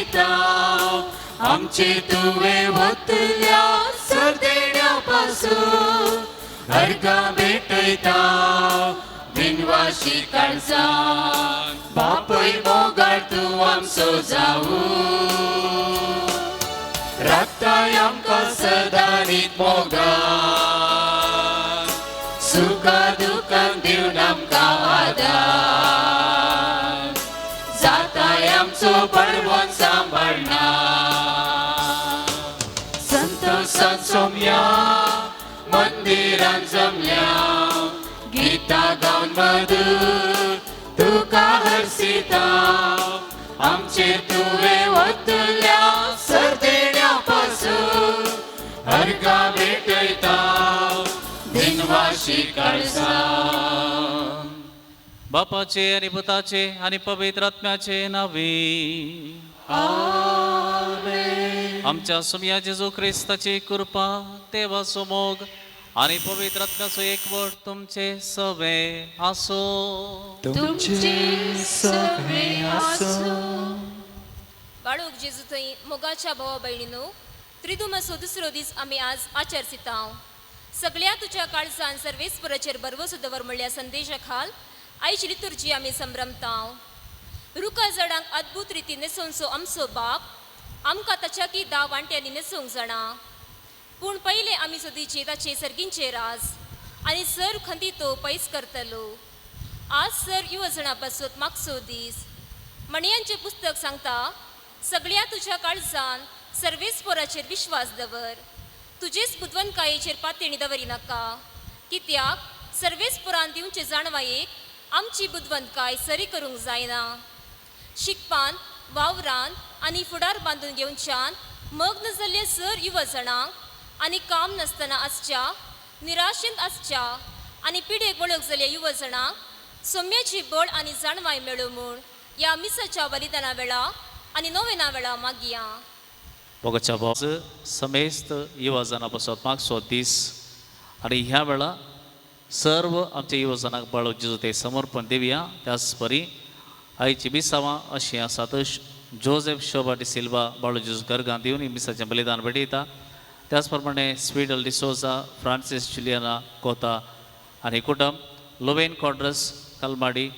हरसिता आमचे तुवें वतल्या सरदेण्या पासून अर्घां भेटयता दिनवाशी काळजान बापय मोगाळ तूं आमचो जावूं राखताय आमकां सदांनीत मोगान सुखा दुखान दिवन आमकां आदार जाताय आमचो बळवंत सांबाळना संतोषान सोम्या मंदिरान जमल्या गीता गावन मधुर तुका हरसिता आमचेर तुवें वतल्या सरदेण्या पासून अर्घां भेटयता दिनवाशी काळजान. बापाचे आणि पुताचे आणि पवित्र आत्म्याचे नावे. आमच्या सुमया जेजू क्रिस्ताची कृपा, देवाचो मोग आणि पवित्र आत्म्याचो एकवट तुमचे सवे आसो. तुमचे सगळे आसो. बाळूक जेजू थंय मोगाच्या भावा भयणीनो, त्रिदुमाचो दुसरो दीस आमी आज आचरसितांव. सगळ्या तुज्या काळजान सर्वेस्पराचेर भरवसो दवर म्हणल्या संदेशा खाल आयची लितुर्जी आमी संभ्रमतांव. रुखा झाडांक अद्भुत रिती न्हेसोवचो आमचो बाप आमकां ताच्याकी 10 वांट्यांनी न्हेसोवंक जाणा. पूण पयले आमी सोदीचे ताचे सर्गींचे राज आनी सर खंती तो पयस करतलो. आज सर युवजणा पासत मागचो दीस. मणयांचें पुस्तक सांगता, सगळ्या तुज्या काळजान सर्वेस्पोराचेर विश्वास दवर, तुजेच बुदवंतकायेचेर पातयेणी दवरी नाका, कित्याक सर्वेस्पोरान दिवचे जाणवायेक आमची बुदवंतकाय सरी करूंक जायना. शिकपान, वावरान आनी फुडार बांदून घेवच्यान मग्न जाल्ले सर युवजणांक आनी काम नासतना आसच्या, निराशेंत आसच्या आनी पिडेक वळख जाल्ल्या युवजणांक सोम्याची बळ आनी जाणवाय मेळूं म्हूण ह्या मिसाच्या बलिदाना वेळा आनी नोवेना वेळा मागया. मोगाच्या भाव, समेस्त युवजणां पासत मागचो दीस आनी ह्या वेळा सर्व आमच्या युवजणांक बाळू जेजू ते समर्पण दिवया. त्याच परी आयची मिसावां अशीं आसात. जोझेफ शोभा डिसिल्वा बाळू जेजू गर्गां दिवन मिसाचें बलिदान भेटयता. त्याच प्रमाणे स्वीडल डिसोजा, फ्रांसीस जुलियाना कोता आनी कुटुंब, लोवेन कॉड्रस Kalmadi,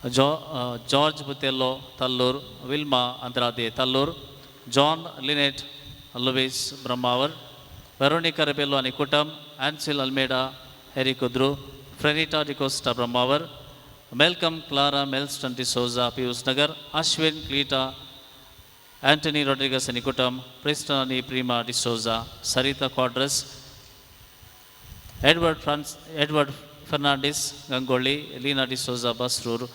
George Botelho Tallur, Wilma Andrade Tallur, John Linet Luis Brahmavar, Veronica Rebello आनी कुटुंब, Ancil Almeida Harry Kudru, Frenita D'Costa Brahmavar, Malcolm Clara Melston D'Souza Pius Nagar, Ashwin Cleeta Antony Rodrigues आनी कुटुंब, प्रिस्टन आनी Prima D'Souza, Sarita Quadras, Edward France Edward Fernandes Gangolli, Leena D'Souza Basrur,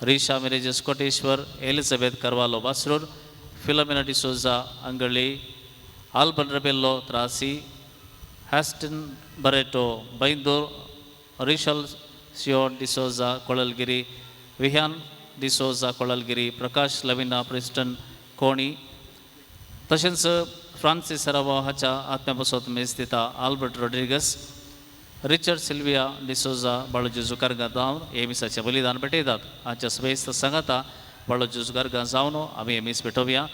Risha Menezes Koteshwar, Elizabeth Carvalho Basrur, Philomena D'Souza Angali, Alban Rebello Trasi, Hastin Barreto Byndoor, Rishal Sion D'Souza Kolalgiri, Vihan D'Souza Kolalgiri, Prakash Lavina Preston Koni. तशेंच Francis सरावा हाच्या आत्म्या पासत मेज दिता Albert Rodrigues, Richard Sylvia D'Souza Balu Jeju कार्गां जावन हे मिसाचें बलिदान भेटयतात. हाच्या समेस्त सांगाता बाळू जेजू कार्गां जावन आमी हे मीस भेटोवया.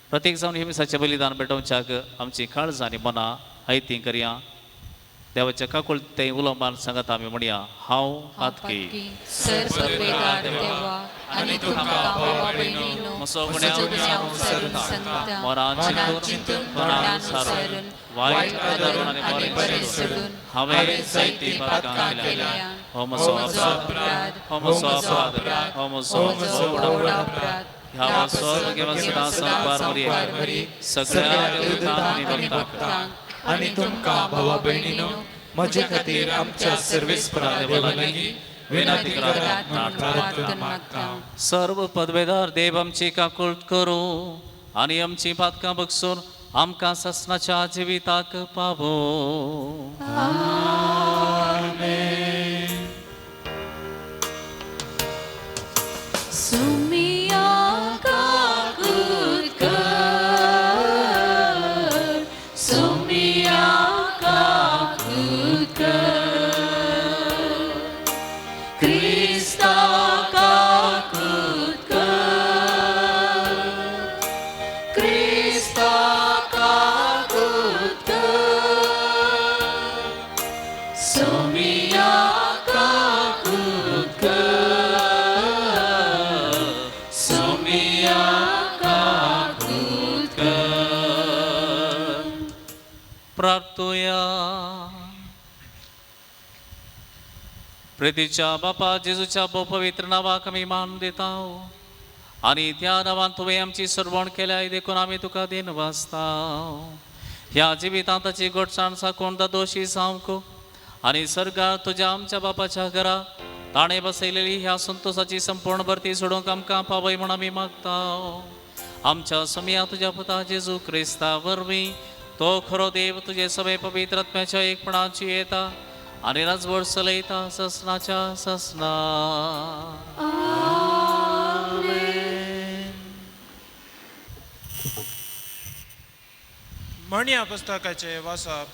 प्रत्येक जावन हे मिसाचें बलिदान भेटोवच्याक आमची काळजां आनी मनां आयतीं करया. देवाच्या काकुळ तें उलोवपान सांगाता आमी म्हणया, हांव पातकी. सर पदवेदार देवा आनी तुमकां भावा भयणीनो म्हजो म्हजो गुन्यांव गुन्यांव सरून सांगता, मनान मनान चिंतून चिंतून मनान मनान सारून सारून वायट वायट करून करून आनी आनी बरें बरें सोडून सोडून हांवें हांवें जायतीं जायतीं पातकां पातकां केल्या. केल्या. हो म्हजो हो म्हजो अपराध, अपराध, हो म्हजो म्हजो अपराध, अपराध, हो म्हजो हो म्हजो व्हड व्हड अपराध. अपराध. ह्या ह्या पासत पासत सदां सदां संपार संपार मरये मरये सगळ्या सगळ्या देवतांक देवतांक आनी आनी भक्तांक भक्तांक आनी तुमकां भावा भयणीनो म्हजे खातीर आमच्या सर्वेस्परा देवा लागीं विनंती करात म्हूण प्रार्थना मागता. सर्व पदवेदार देव आमची काकुळट करूं आनी आमची पातकां बगसून आमकां ससनाच्या जिविताक पावो. सुमिया काकूत कर, सुमिया काकूत कर, क्रिस्ता काकूत कर, प्रार्थुया. प्रितीच्या बापा जेजूच्या भोव पवित्र नांवाक आमी मान दिता आनी त्या नांवान तुवें आमची सरवण केल्या देखून आमी तुका दिन वाचता. ह्या जिवितांत ताची गोडसाण साकून दोशी जावंक आनी सर्गार तुज्या आमच्या बापाच्या घरा ताणें बसयलेली ह्या संतोषाची संपूर्ण भरती सोडूंक आमकां पावय म्हूण आमी मागता. आमच्या सोमया तुज्या पुता जेजू क्रिस्ता वरवीं तो खरो देव तुजे सगळे पवित्र आत्म्याच्या एकपणाची येता आनी राजवट चलयता ससनाच्या ससना. म्हणया पुस्तकाचे वाचप.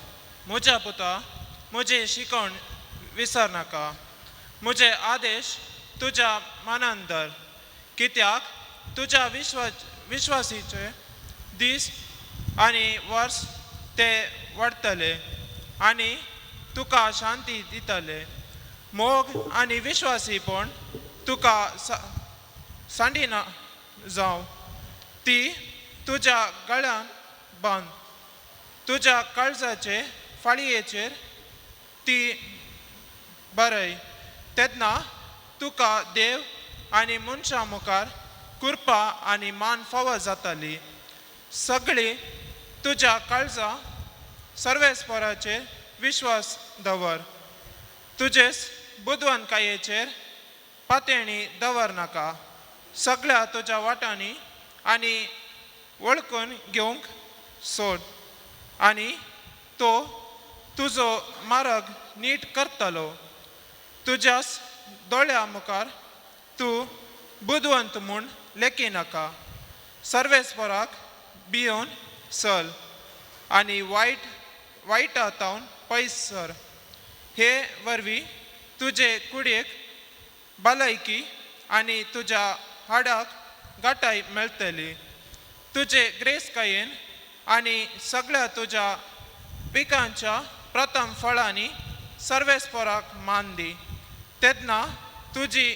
म्हज्या पुता, म्हजी शिकवण विसर नाका, म्हजे आदेश तुज्या मनान धर, कित्याक तुज्या विश्वासीचे दीस आनी वर्स ते वाडटले आनी तुका शांती दितले. मोग आनी विश्वासीपण तुका सांडिना जावं, ती तुज्या गळ्यान बांद, तुज्या काळजाचे फाळयेचेर ती बरय. तेन्ना तुका देव आनी मनशां मुखार कृपा आनी मान फावो जाताली. सगळी तुज्या काळजा सर्वेस्पराचेर विश्वास दवर, तुजेच बुदवंतकायेचेर पातेणी दवर नाका. सगळ्या तुज्या वाटांनी आनी वळखून घेवंक सोड आनी तो तुजो मार्ग नीट करतलो. तुज्याच दोळ्या मुखार तूं बुदवंत म्हूण लेखी नाका. सर्वेस्पराक भियोवन चल आनी वायटा तावन पयस सर. हे वरवीं तुजे कुडयेक भलायकी आनी तुज्या हाडाक घटाय मेळटली. तुजे ग्रेसकायेन आनी सगळ्या तुज्या पिकांच्या प्रथम फळांनी सर्वेस्पराक मान दी. तेन्ना तुजी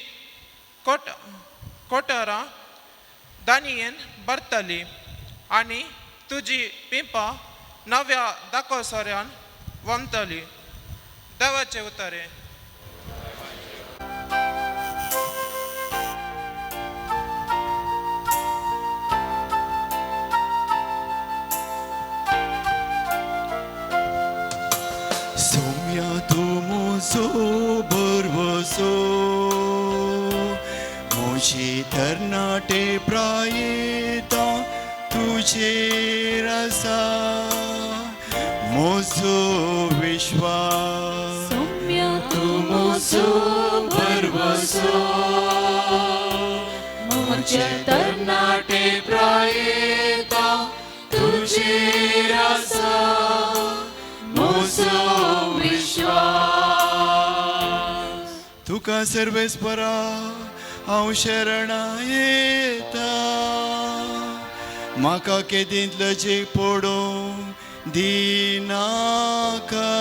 कोटरां दानयेन भरतली आनी तुजी पिंपां नव्या दाकोसऱ्यान वमतली. देवाचे उतरे. सोम्या तूं म्हजो भरवसो, म्हजी तरणाटे प्रायेता तुजेर आसा म्हजो विश्वास. सोम्या तूं म्हजो भरवसो, म्हजे तरणाटे प्रायेता तुजेर आसा म्हजो विश्वास. तुका सर्वेस्परा हांव शरणा येता, म्हाका केदींत लजेक पडूंक दिनाका.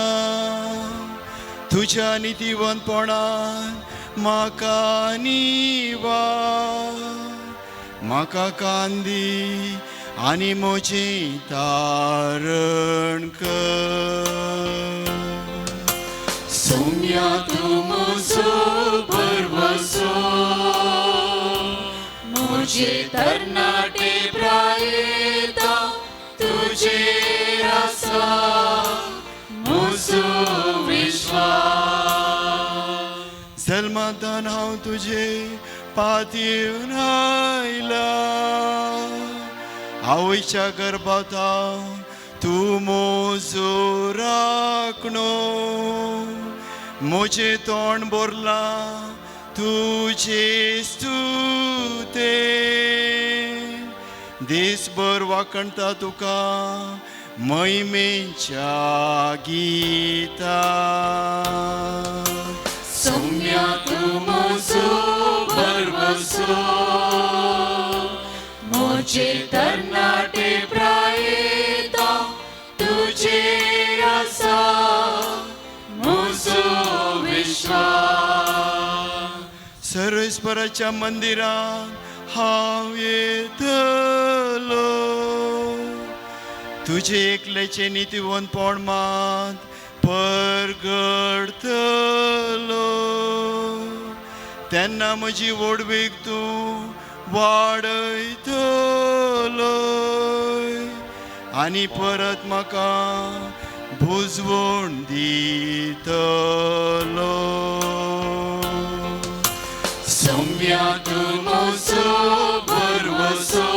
तुज्या नितीवंतपणान म्हाका निवार, म्हाका कांदी आनी म्हजें तारण कर. सोम्या तूं म्हजो भरवसो, म्हजे तरणाटे प्रायेता तुजेर आसा म्हजो विश्वास. जल्मांतान हांव तुजे पातयेवन आयला, आवयच्या गर्भांत हांव तूं म्हजो राखणो. म्हजें तोंड भरलां तुजे स्तुते, दीसभर वाखणता तुका महिमेच्या गीता. सोम्या तूं म्हजो भरवसो, म्हजे तरणाटे प्रायेता तुजेर आसा म्हजो विश्वास. सर्वेस्पराच्या मंदिरांत हांव येतलो, तुजे एकल्याचें नितीवंतपण मात परगडतलो. तेन्ना म्हजी व्हडवीक तूं वाडयतलो आनी परत म्हाका भुजवण दितलो. सोम्या तूं म्हजो भरवसो,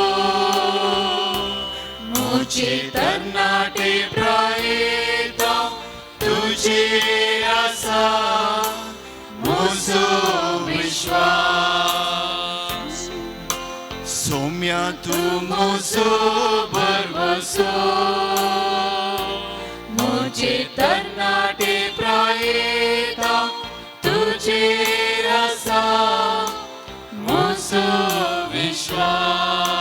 म्हजे तरणाटे प्रायेता तुजेर आसा म्हजो विश्वास. सोम्या तूं म्हजो भरवसो, म्हजे तरणाटे प्रायेता तुजेर आसा म्हजो विश्वास.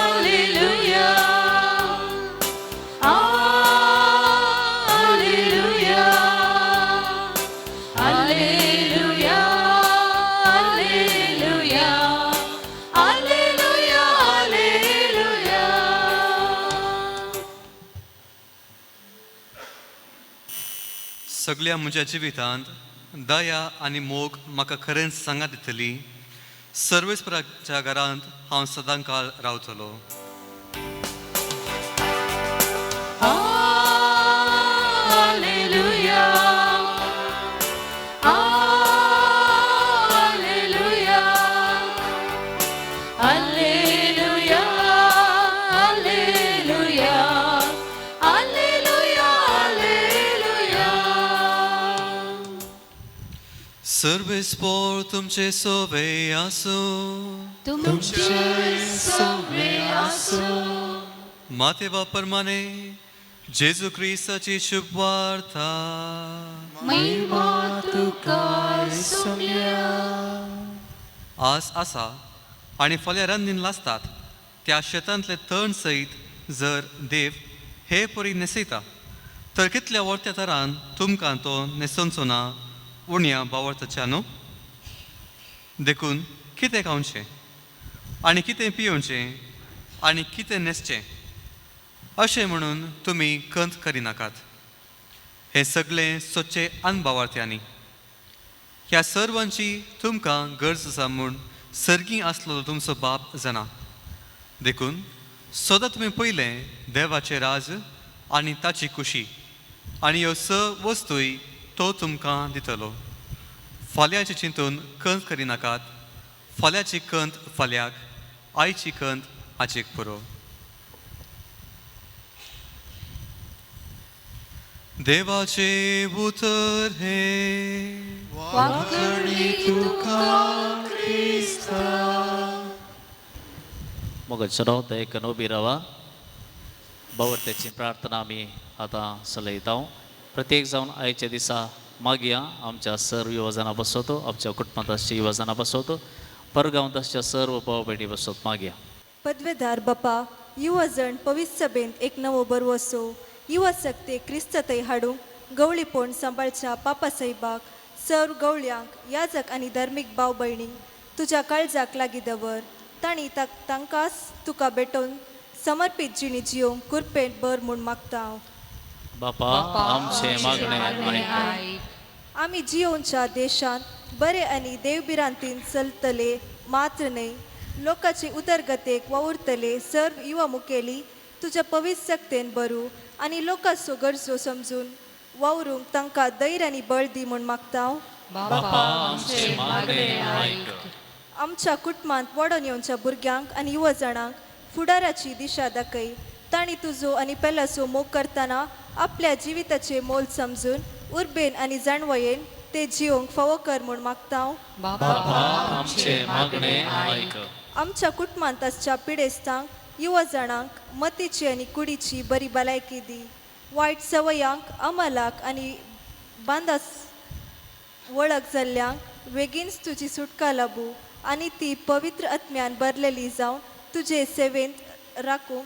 Alleluia, Alleluia, Alleluia, Alleluia, Alleluia, Alleluia. सगल्या म्हज्या जिवितांत दया आनी मोग म्हाका खरेंच सांगात दितली. सर्वेस्पराच्या घरांत हांव सदांकाळ रावतलो. Alleluia, Alleluia, Alleluia, Alleluia, Alleluia, Alleluia. सर्वेस्पोर तुमचे सोवे आसूं. तुमचे सवे आसूं. मातेवा परमाने जेजू क्रिस्ताची शुभवार्ता. महिमा तुका सोम्या. आज आसा आनी फाल्यां रांदीन लासतात त्या शेतांतले तण सयत जर देव हे परी न्हेसयता तर कितल्या व्हडत्या तरान तुमकां तो न्हेसोवचो ना उण्या बावडताच्या न्हू. देखून कितें खावचें आनी कितें पियोवचें आनी कितें न्हेसचें अशें म्हणून तुमी खंत करिनाकात. हें सगळें सोदचें अनभावार्थ्यांनी. ह्या सर्वांची तुमकां गरज आसा म्हूण सर्गी आसलेलो तुमचो बाप जाणा. देखून सदां तुमी पयलें देवाचें राज आनी ताची खुशी आनी ह्यो स वस्तूय तो तुमकां दितलो. फाल्यांचें चिंतून खंत करिनाकात. फाल्यांची खंत फाल्यांक, आयची खंत आजेक पुरो. देवाचें उतर हें. वांकडी तुका क्रिस्ता. मोगाचो दयेकन उबी रावा. बावडत्याची प्रार्थना आमी आतां चलयता. प्रत्येक जावन आयच्या दिसा मागया आमच्या सर्व युवजना बसवतो, आमच्या कुटुंबांत आसच्या युवजना बसवतो, परगांवांत आसच्या सर्व भाव भयणी बसवत मागया. पदवेदार बापा, युवा जण पवित्र सभेंत एक नवो बरवसो युवा सक्ते क्रिस्त थंय हाडूंक गवळीपण सांबाळच्या पापा साहेबाक, सर्व गवळयांक, याजक आनी धार्मीक भाव भयणींक तुज्या काळजाक लागीं दवर. तांणी तांकांच तुका भेटोवन समर्पीत जिणी जियोवंक कुरपेंत बर म्हूण मागता हांव. बापा आमचें मागणें आयक. आमी जियोवच्या देशांत बरे आनी देवभिरांतीन चलतले मात्र न्हय, लोकांचे उदरगतेक वावुरतले सर्व युवा मुखेली तुज्या पवित्र सक्तेन बरू आनी लोकांचो गरजो समजून वावरूंक तांकां धैर्य आनी बळ दी म्हूण मागता हांव. बापा आमचें मागणें आयक. आमच्या कुटुंबांत वाडोवन येवच्या भुरग्यांक आनी युवा जाणांक फुडाराची दिशा दाखय. तांणी तुजो आनी पेल्याचो मोग करतना आपल्या जिविताचें मोल समजून उर्बेन आनी जाणवयेन ते जियोवंक फावो कर म्हूण मागता हांव. बापा आमचें मागणें आयक. आमच्या कुटुंबांत आसच्या पिडेस्तांक, युवा जाणांक मतीची आनी कुडीची बरी भलायकी दी. वायट सवयांक, अमलाक आनी बांदास वळख जाल्ल्यांक बेगीनच तुजी सुटका लाबू आनी ती पवित्र आत्म्यान भरलेली जावन तुजे सेवेंत राखूंक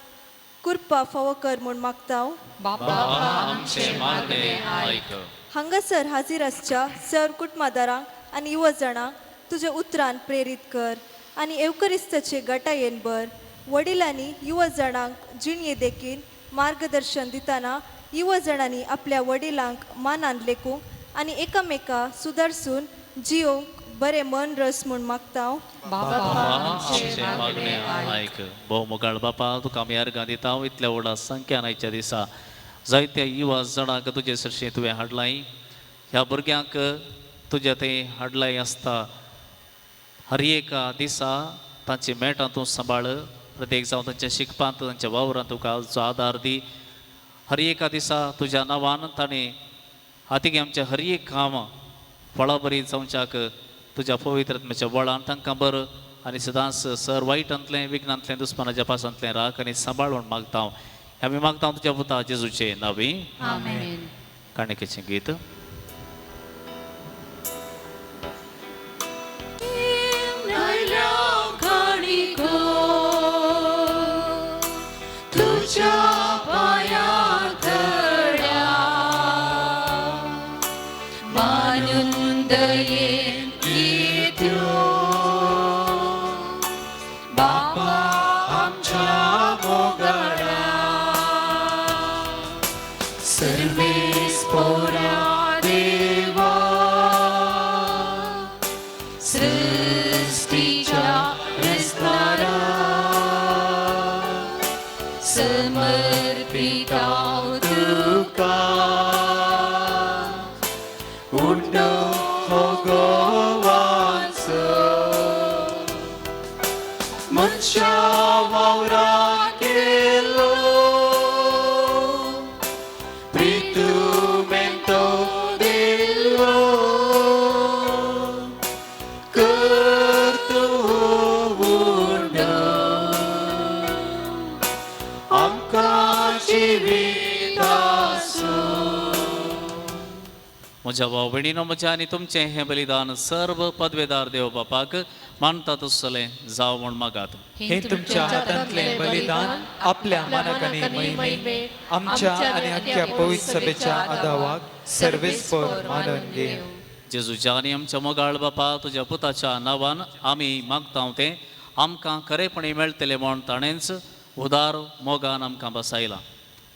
कृपा फावो कर म्हूण मागता. बापा आमचें मागणें आयक. हांगासर हाजीर आसच्या सर कुटुंबादारांक आनी युवजणांक तुज्या उतरान प्रेरीत कर आनी एवकरिस्ताचे गटायेन भर. वडिलांनी युवजणांक जिणये देखीन मार्गदर्शन दितना युवजणांनी आपल्या वडिलांक मानान लेखूंक आनी एकामेका सुदारसून जियोंक बरें मन रस म्हूण मागता. बापा आमचें मागणें आयक. भोव मोगाळ बापा, तुका आमी अर्गां दिता. इतल्या व्हडा संख्यान आयच्या दिसा जायत्या युवा जाणांक तुजे सरशीं तुवें हाडलाय. ह्या भुरग्यांक तुज्या थंय हाडलाय आसता हर एका दिसा तांची मेटां तूं सांबाळ. प्रत्येक जावं तांच्या शिकपांत तांच्या वावरांत तुका आजचो आदार दी. हर एका दिसा तुज्या नांवान ताणें हातीक आमचें हर एक काम फळाबरी जावच्याक तुज्या पवित्र आत्म्याच्या बळान तांकां बरं आनी सदांच सर वायटांतलें विघ्नांतलें दुस्मानाच्या पासांतलें राख आनी सांबाळ म्हूण मागता. आमी मागता तुज्या पुता जेजूचे नांवी. आमेन. काणकेचें गीत. तुझ्या पाया थड्या मानून दयेन येत्यो बापा आमच्या मोगाळा सर्वेस पोरा देवा सृष्टीच्या रचणारा समर्पिताव तुका उंडो हो गोवाचो मनशा वावरा केलो प्रितुमेंतो दिलो करतो उंडो आमकां जिविताचो. म्हज्या भाव भयणीनो, म्हज्या आनी तुमचें हें बलिदान सर्व पदवेदार देव बापाक मानता तसलें जावं म्हूण मागात. हे तुमच्या हातांतलें बलिदान आपल्या मानाक आनी महिमे आमच्या आनी अख्ख्या पवित्र सभेच्या आदावाक सर्वेस्पर मानून घेवं. जेजूच्या आनी आमच्या मोगाळ बापा, तुज्या पुताच्या नांवान आमी मागता तें आमकां खरेपणी मेळटलें म्हूण ताणेंच उदार मोगान आमकां बसायलां.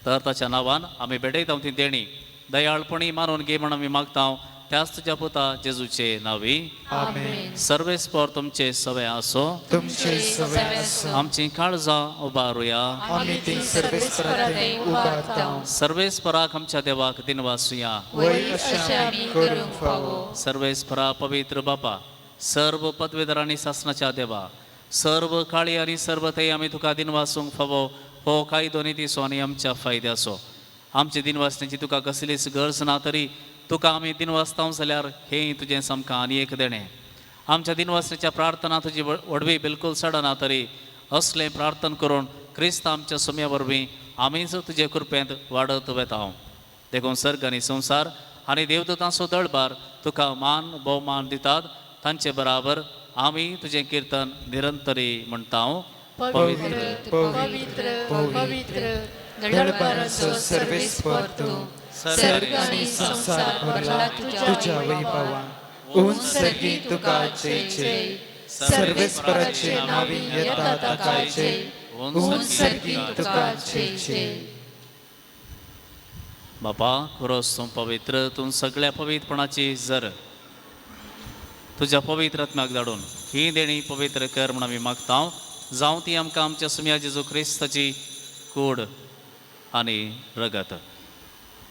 तर ताच्या नांवान आमी भेटयता ती देणी दयाळपणी मानून घे म्हूण आमी मागता. त्याच तुज्या पुता जेजूचे नांवी. आमेन. सर्वेस्पर तुमचे सवे आसो. तुमचे सवे आसो. आमची काळजां उबारुया. आमी ती सर्वेस्पराथंय उबारता. सर्वेस्पराक आमच्या देवाक दिनवासुया. वय अशें आमी करूंक फावो. सर्वेस्परा पवित्र बापा, सर्व पदवेदार आनी सासनाच्या देवा, सर्व काळी आनी सर्व थंय आमी तुका दिनवासूंक फावो हो कायदो नितीचो आनी आमच्या फायद्याचो. आमचे दिनवासण्याची तुका कसलीच गरज ना तरी तुका आमी दिनवासता जाल्यार हें तुजें सामकां आनी एक देणें. आमच्या दिनवासण्याच्या प्रार्थना तुजी व्हडवी बिलकूल चडना तरी असलें प्रार्थना करून क्रिस्त आमच्या सुम्या वरवीं आमीच तुजे कृपेंत वाडत वेता. देखून सर्ग आनी संवसार आनी देवदूतांचो दळबार तुका मान भोवमान दितात. तांचे बराबर आमी तुजें किर्तन निरंतरी म्हणटा. पवित्र पवित्र पवित्र दळबाराचो सर्वेस्पर तूं, सर्ग आनी संवसार भरला तुज्या वैभवान. उंच सर्गी तुका जय जय. सर्वेस्पराचे नांवी येता ताका जय. उंच सर्गी तुका जय जय. बापा, खरोच तूं पवित्र, तूं सगळ्या पवित्रपणाची जर तुज्या पवित्र आत्म्याक धाडून ही देणी पवित्र कर म्हूण आमी मागता. जावं ती आमकां आमच्या सुम्या जेजू क्रिस्ताची कूड आनी रगत.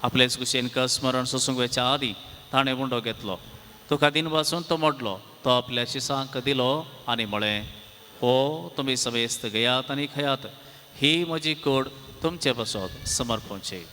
आपलेच कुशेन स्मरण सोसूंक वेच्या आदीं ताणें उंडो घेतलो, तुका दिन वाचून तो मोडलो, तो आपल्या शिसांक दिलो आनी म्हळें, हो तुमी समेस्त घेयात आनी खयात, ही म्हजी कूड तुमचे पासत समर्पणची.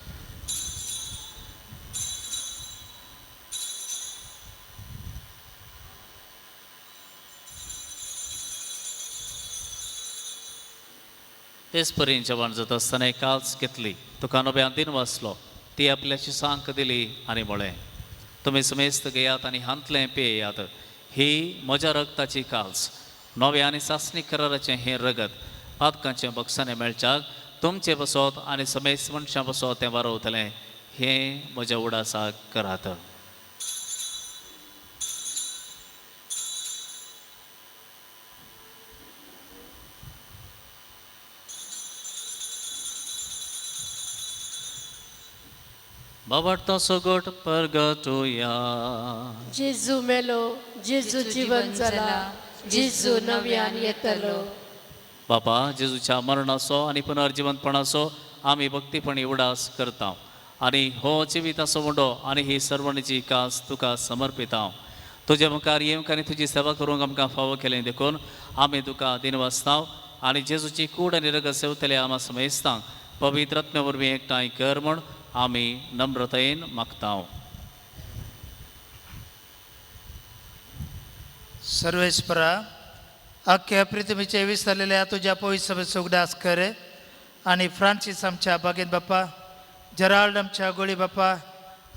तेच परीन जेवण जाता आसतना काल्स घेतली, तुका नव्यान दिन वाचलो, ती आपल्या शिसांक दिली आनी म्हळें, तुमी समेस्त घेयात आनी हांतलें पेयात, ही म्हज्या रगताची काल्स, नव्या आनी सासणी कराराचें हें रगत पातकांचें बक्षाणें मेळच्याक तुमचे बसोत आनी समेस्त मनशां बसोत तें वारवतलें हें म्हज्या उडासाक करात. बाबडतो सगट परगटुया. जेजू मेलो, जेजू जिवन जाला, जेजू नव्यान येतलो. बापा जेजूच्या मरणाचो आनी पुनर्जिवंतपणाचो आमी भक्तीपणी उडास करता आनी हो जिविताचो मुंडो आनी ही सर्वणीची कास तुका समर्पिता. तुजे मुखार येवंक आनी तुजी सेवा करूंक आमकां फावो केलें देखून आमी तुका दिनवासता आनी जेजूची कूड आनी रगत सेवतले आमा समेस्तांक पवित्र आत्म्या वरवीं एकठांय कर म्हूण आमी नम्रतायेन मागता. सर्वेस्परा अख्ख्या पृथ्वीचे विसरलेल्या तुज्या पवित्र सभेचो उगडास कर आनी फ्रांसीस आमच्या बागेत बाप्पा, जेराल्ड आमच्या गोळी बाप्पा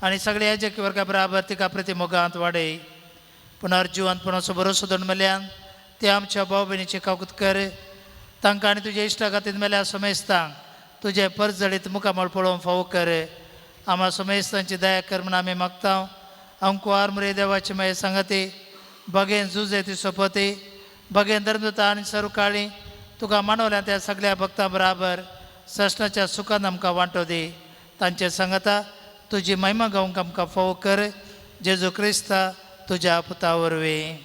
आनी सगळे याजक वर्गा बराबर तिका प्रतिमोगांत वाडय. पुनर्जिवंतपणाचो भरोसो दवरून मेल्यान ते आमच्या भाव भयणीची काकूत कर. तांकां आनी तुज्या इश्टा खातीर मेल्या समेस्तांक तुजें परजळीत मुखामळ पळोवंक फावो कर. आमा समेस्तांची दया कर म्हूण आमी मागता. अंकुआर मुरे देवाची मागीर सांगाती बगेन जुजे ती सोपती बगेन धर्मदूता आनी सर्व काळी तुका मानवल्या त्या सगळ्या भक्तां बराबर ससनाच्या सुखान आमकां वांटो दी. तांचे सांगता तुजी महिमा गावंक आमकां फावो कर. जेजू क्रिस्ता तुज्या पुता वरवीं.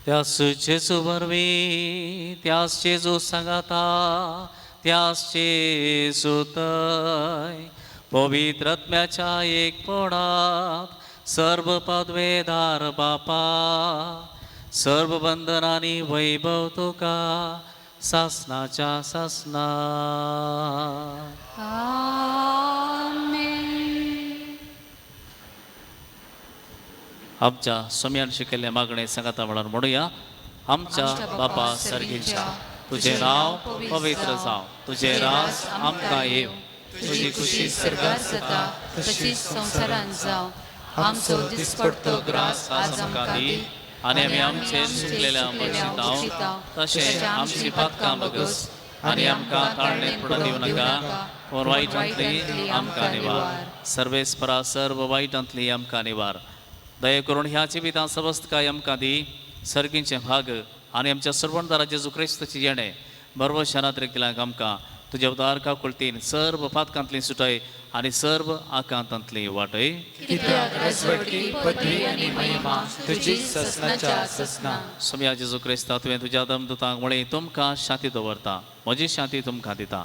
त्यास जेजू वरवीं, त्यास जेजू सांगाता, त्यास जेजू थंय पवित्र आत्म्याच्या एकपणात सर्व पदवेदार बापा सर्व बंधनांनी वैभव तुका सासनाच्या सासना. आमच्या स्वाम्यान शिकयल्ले मागणे सांगाता म्हणून म्हणुया. आमच्या बापा सर्गीच्या, तुझे नांव पवित्र जावं, तुझे राज आमकां येवं, तुजी खुशी स्वर्गात जाता तशीच संवसारांत जावं. आमचो दिसपडतो ग्रास आज आमकां दी आनी आमी आमचे चुकलेल्या बक्षितांव तशें आमची पातकां बगस आनी आमकां ताळणेंत पडून दिवं नाका, पूण वायटांतली आमकां निवार. सर्वेस्परा सर्व वायटांतली आमकां निवार. दया करून ह्या जिवितांत सवस्तकाय आमकां दी. सर्गींचे भाग आनी आमच्या सर्वणदारा जेजू क्रिस्ताची येणें बरोबर नात्रेक आमकां तुज्या उदार काकुळतीन सर्व पातकांतली सुटय आनी सर्व आकांतांतली वाटय. सोम्या जेजू क्रिस्ता, तुवें तुज्या दमदूतांक म्हळें तुमकां शांती दवरता, म्हजी शांती तुमकां दिता.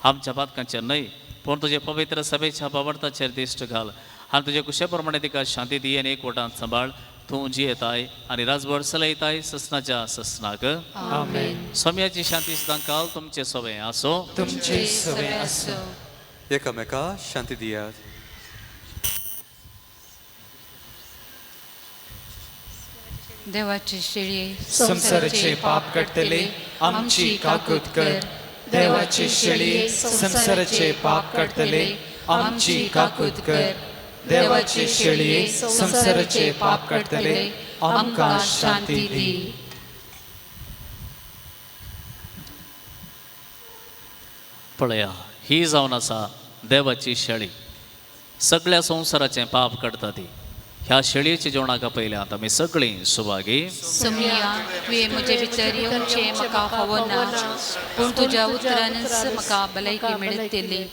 आमच्या पातकांचेर न्हय पूण तुजे पवित्र सभेच्या बावडताचेर दिश्ट घाल आनी तुजे कुशे प्रमाणे तिका शांती दी आनी एक वटांत सांबाळ. तूं जियेताय आनी राजभर चलयताय ससनाच्या ससनाक. आमेन. सोम्याची शांती सदां काल तुमचे सवे आसो. तुमचे सवे आसो. एकामेका शांती दियात. देवाची शेळी संसाराचे पाप काडटले आमची काकूत कर. देवाची शेळी संसाराचे पाप काडटले आमची काकूत कर. देवाची शेळी संसाराचे पाप काडटले आमकां शांती दी. पळया, ही जावन आसा देवाची शेळी, सगळ्या संवसाराचें पाप काडटा ती. ह्या शेळयेच्या जेवणाक पयल्यात आमी सगळीं सुभागी. सोमया, तुवें म्हजे भितर येवचें म्हाका फावो ना, पूण तुज्या उतरानच म्हाका भलायकी मेळटली.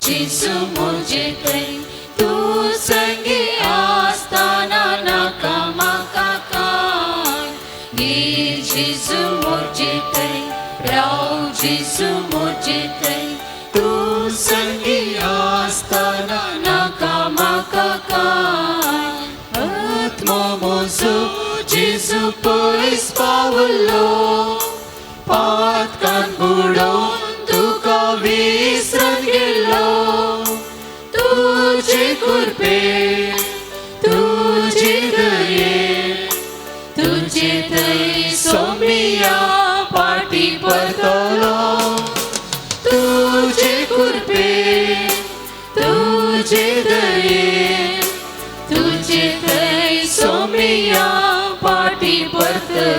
जेजू म्हजे थंय तूं संगी आसतना नाका म्हाका कांय. जेजू म्हजे थंय राव, जेजू म्हजे थंय तूं संगी आसतना नाका म्हाका कांय. आत्मो म्हजो जेजू पयस पावलो, पातकान बुडोवन तुका विसरलो.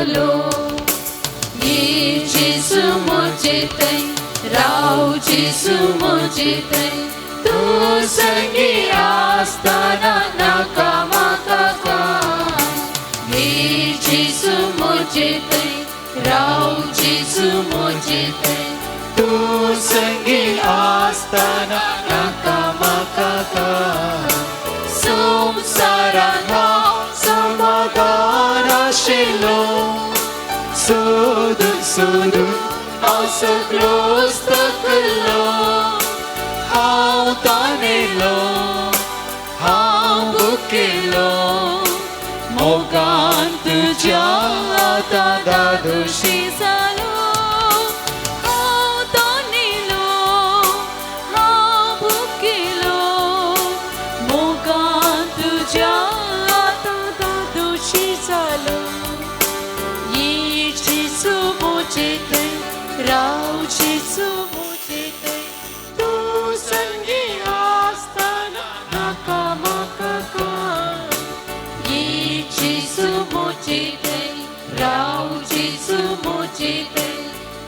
येतलो. ये जेजू म्हजे थंय, राव जेजू म्हजे थंय, तूं संगी आसतना नाका म्हाका कांय. ये जेजू म्हजे थंय, राव जेजू म्हजे थंय, तूं संगी आसतना नाका म्हाका कांय. संवसारांत हांव समाधान आशिल्लो, सोदून सोदून हांव सगळोच थकलो. हांव तानेलो, हांव भुकेलो, मोगान तुज्या आतां दादोशी जालो. हांव तानेलो, हांव भुकेलो, मोगान तुज्या आतां दादोशी जालो. ये जेजू म्हजे थंय, राव जेजू म्हजे थंय, तूं संगी आसतना नाका म्हाका कांय. ये जेजू म्हजे थंय, राव जेजू म्हजे थंय,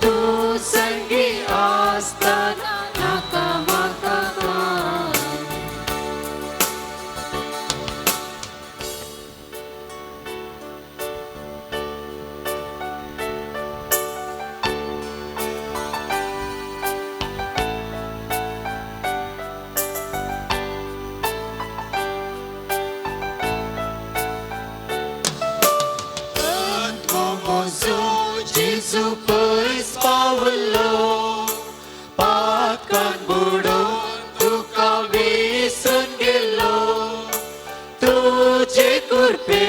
तूं संगी आसतना नाका म्हाका कांय. आत्मो म्हजो जेजू पयस पावलो, पातकान बुडोवन तुका विसरून गेलो. तुजे कृपे,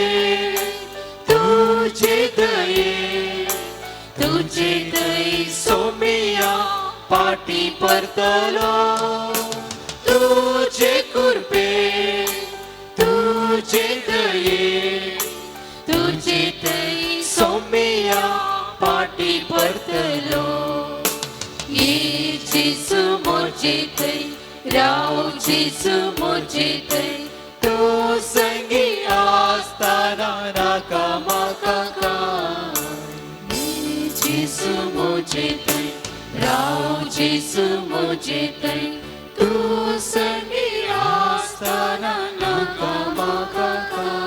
तुजे दये, तुजे दये सोमिया पाटी परतलो. तुजे कृपे, तुजे दये, तुजे दये सोमिया पाटी परतलो. ये जेजू म्हजे थंय, राव जेजू म्हजे थंय, तूं संगी आसतना नाका म्हाका कांय. ये जेजू म्हजे थंय, राव जेजू म्हजे थंय, तूं संगी आसतना नाका म्हाका कांय.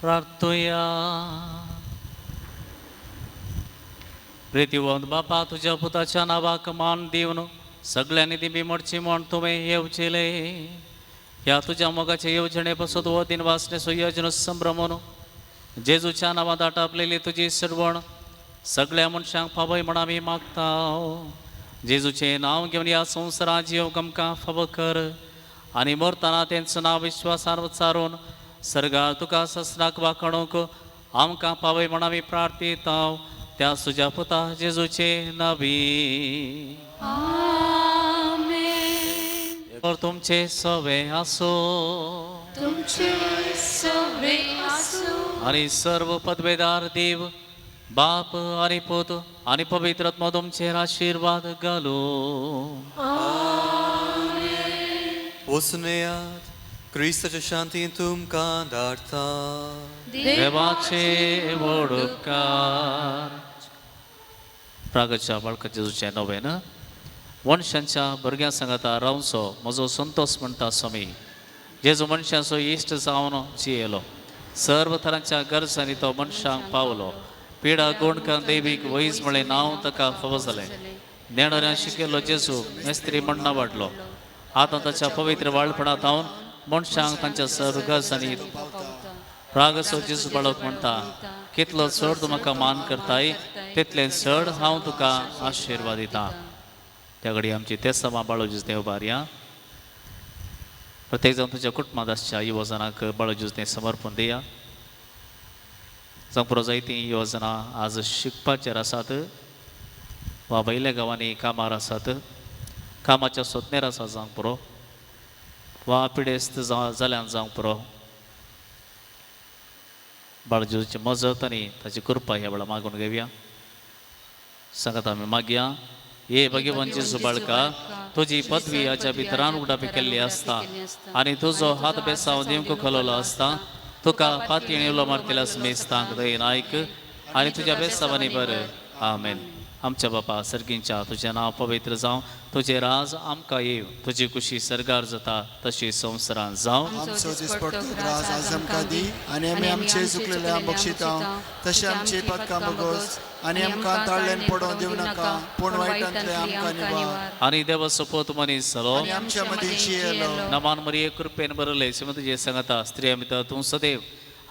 प्रार्थुया. प्रितीवंत बापा, तुज्या पुताच्या नांवाक मान दिवन सगळ्यांनी दिमी मोडची म्हण तुवें येवचेले. ह्या तुज्या मोगाचे येवजणे पासत हो दिन वासनेचो यजन संभ्रमून जेजूच्या नांवांत आटापलेली तुजी सरवण सगळ्या मनशांक फावय म्हण आमी मागता. जेजूचें नांव घेवन ह्या संवसारांत जिवंक आमकां फावो कर आनी मरतना तेंचो नांव विश्वासान उच्चारून सर्गार तुका ससनाक वाखणूंक आमकां पावय म्हण आमी प्रार्थीता त्या तुज्या पुता जेजूचे नावी. आमेन. तुमचे सवे आसो तुमचे सवे आसूं. आनी सर्व पदवेदार देव बाप आनी पूत आनी पवित्र आत्मो तुमचेर आशिर्वाद घालूं. वचुनयात, क्रिस्ताच्या शांतीन तुमकां धाडटा. देवाचे व्हड उपकार. प्रागच्या बाळका जेजूचें नवें मनशांच्या भुरग्यां सांगाता रावचो म्हजो संतोश म्हणटा स्वामी. जेजू मनशांचो इश्ट जावन जियेलो, सर्व तरांच्या गरजांनी तो मनशांक पावलो. पिडा गुणकान देवीक वैज म्हळें नांव ताका फावो जालें. नेणाऱ्यां शिकयल्लो जेजू मेस्त्री म्हणना वाडलो. आतां ताच्या पवित्र वाळपणांत हांव मनशांक तांच्या सर्व गरजांनी रागाचो जेजू बाळक म्हणटा, कितलो चड तूं म्हाका मान करताय तितलें चड हांव तुका आशिर्वाद दिता. त्या घडी आमची तेसांवां बाळो जेजू देव बारया. प्रत्येक जाण तुज्या कुटुंबांत आसच्या युवजनाक बाळो जेजू तें समर्पण दिया. जावं पुरो जायतीं युवजनां आज शिकपाचेर आसात वा वयल्या गांवांनी कामार आसात, कामाच्या सोदनेर आसा जावंक पुरो वा पिडेस्त जाल्यान जावंक पुरो. बाळ जेजूची मजत आनी ताची कृपा ह्या वेळार मागून घेवया. सांगात आमी मागया. हे भगवान जेजू बाळका, तुजी पदवी हाच्या भितरान उडापी केल्ली आसता आनी तुजो हात बेसांव दिवंक खलवलो आसता तुका पातयेन उलो मारतल्या मेस्तांक दयेन आयक आनी तुज्या बेसांवांनी बरय. आमेन. आमच्या बापा सर्गींच्या तुजें नांव पवित्र जावं, तुजें राज आमकां येवं, तुजी कुशी सर्गार जाता तशी संवसारांत जावं. आमचो दिसपडतो ग्रास आज आमकां दी आनी आमी आमचे चुकलेल्या बक्षिता तशें आमचे पातकां बगोस आनी आमकां ताळ्यान पडोवंक दिवं नाका, पूण वायटांतले आमकां निवार. आनी देवा सोपोत मनीस जालो आनी आमच्या मदीं जियेलो. नमान मरिये कृपेन बरले श्रीमती तुजे सांगता स्त्रिया भितर तूं सदैव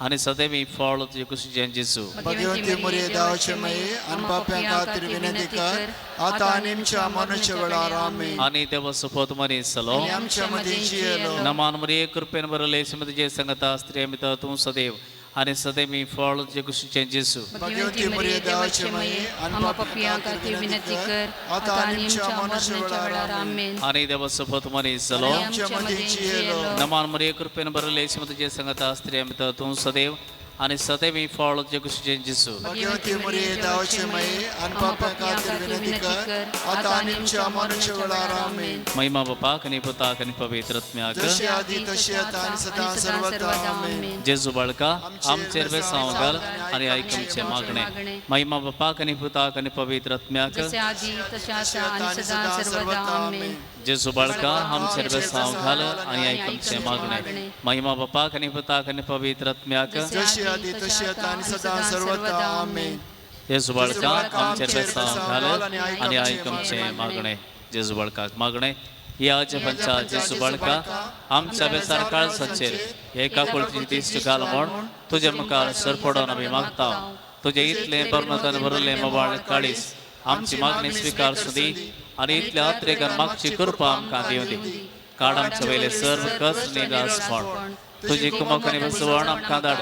आनी सदैव फळ तुजे कुशीचें जेजू. भगवंती मरिये देवाचे माये आनी पाप्यां खातीर विनंती कर आतां आनी आमच्या मरणाच्या वेळार. आमेन. आनी देवा सोपोत मनीस जालो आनी आमच्या मदीं जियेलो. नमान मरिये कृपेन बरले श्रीमती तुजे सांगता स्त्रिया भितर तूं सदैव आनी सदैव फळ तुजे कुशीचें जेजू. भगवंती मरिये देवाचे माये आनी पाप्यां खातीर विनंती कर आतां आनी आमच्या मरणाच्या वेळार. आमेन. आनी देवा सोपोत मनीस जालो आनी आमच्या मदीं जियेलो. नमान मरिये कृपेन बरले श्रीमती तुजे सांगता स्त्रिया भितर तूं सदैव आनी सदैव फळ तुजे कुशीचें जेजू. भगवंती मरिये देवाचे माये आनी पाप्यां खातीर विनंती कर आतां आनी आमच्या मरणाच्या वेळार. आमेन. महिमा बापाक आनी पुताक आनी पवित्र आत्म्याक जशी आदी तशी आतां आनी सदां सर्वदा. आमेन. जेजू बाळका आमचेर बेसांव घाल आनी आयक आमचें मागणें. महिमा बापाक आनी पुताक आनी पवित्र आत्म्याक जसे आदी तसे आता आणि सदा सर्वदा. आमेन. जेजू बाळका आमचेर बेसांव घाल आनी आयक आमचें मागणें. महिमा बापाक आनी पुताक आनी पवित्र आत्म्याक जशी आदी तशी आतां आनी सदां सर्वदा. आमेन. जेजू बाळका आमचेर बेसांव घाल आनी आयक आमचें मागणें. जेजू बाळकाक मागणें. ह्या जपांच्या जेजू बाळका आमच्या बेसार काळसाचेर एका कुळची दिश्ट घाल म्हूण तुजे मुखार सरपडोन आमी मागता. तुजे इतलें बर्मतान भरलें मोबाळ काळीस आमची मागणी स्विकार सुदी आनी इतल्या अत्रेगान मागची कृपा आमकां दिवं दी. काड आमचे वयले सर्व कस निरासपण तुजी कुमक आनी बसवण आमकां धाड.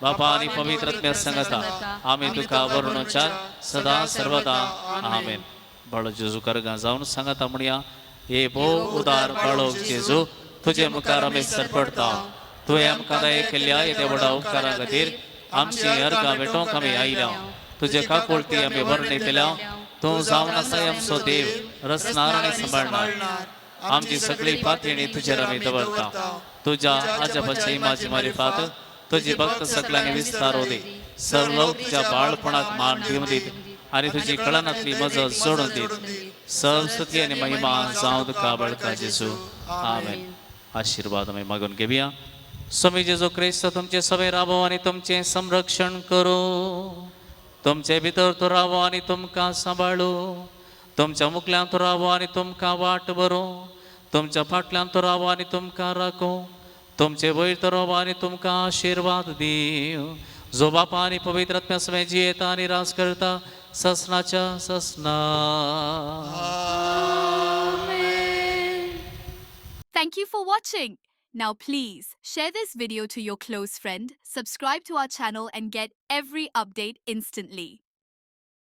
बापा आनी पवित्र आत्म्या सांगता आमी तुका वर्णुच्या सदा सर्वदा. आमेन. बाळो जेजू करगां जावन सांगता म्हणया, हे भोव उदार बाळो जेजू तुजे मुखार आमी सरपडता. तुवें आमकां दया केल्ल्या येद्या व्हडा उपकारा खातीर आमची अर्गां भेटोवंक आमी आयल्या. तुजे काकुळटी आमी वर्णयतल्या. तूं जावन आसाय आमचो देव, रचणार आनी सांबाळणार. आमची सगळी पातयेणी तुजेर आमी दवरता. तुज्या आजबाची माझी मारिफात तुजी भक्त सगळ्यांनी विस्तार दी. सर्व तुज्या बाळपणाक मान दिवन दीत आनी तुजी कळनातली मजत सोडून दीत. सर्व स्तुती आनी महिमा जावं तुका बळका जेजू. आमेन. आशिर्वाद आमी मागून घेवया. स्वामी जेजू क्रिस्त तुमचे सगळे राबो आनी तुमचें संरक्षण करूं. तुमचे भितर तो रावो आनी तुमकां सांबाळू. तुमच्या मुखल्यान तो रावो आनी तुमकां वाट बरोवं. तुमच्या फाटल्यान तो रावो आनी तुमकां राखूं. तुमचे वयर तो रावो आनी तुमकां आशिर्वाद दिवं. जो बापा आनी पवित्र आत्म्या समेत जियेता आनी राज करता ससनाच्या ससना. Thank you for watching. Now please share this video to your close friend, subscribe to our channel and get every update instantly.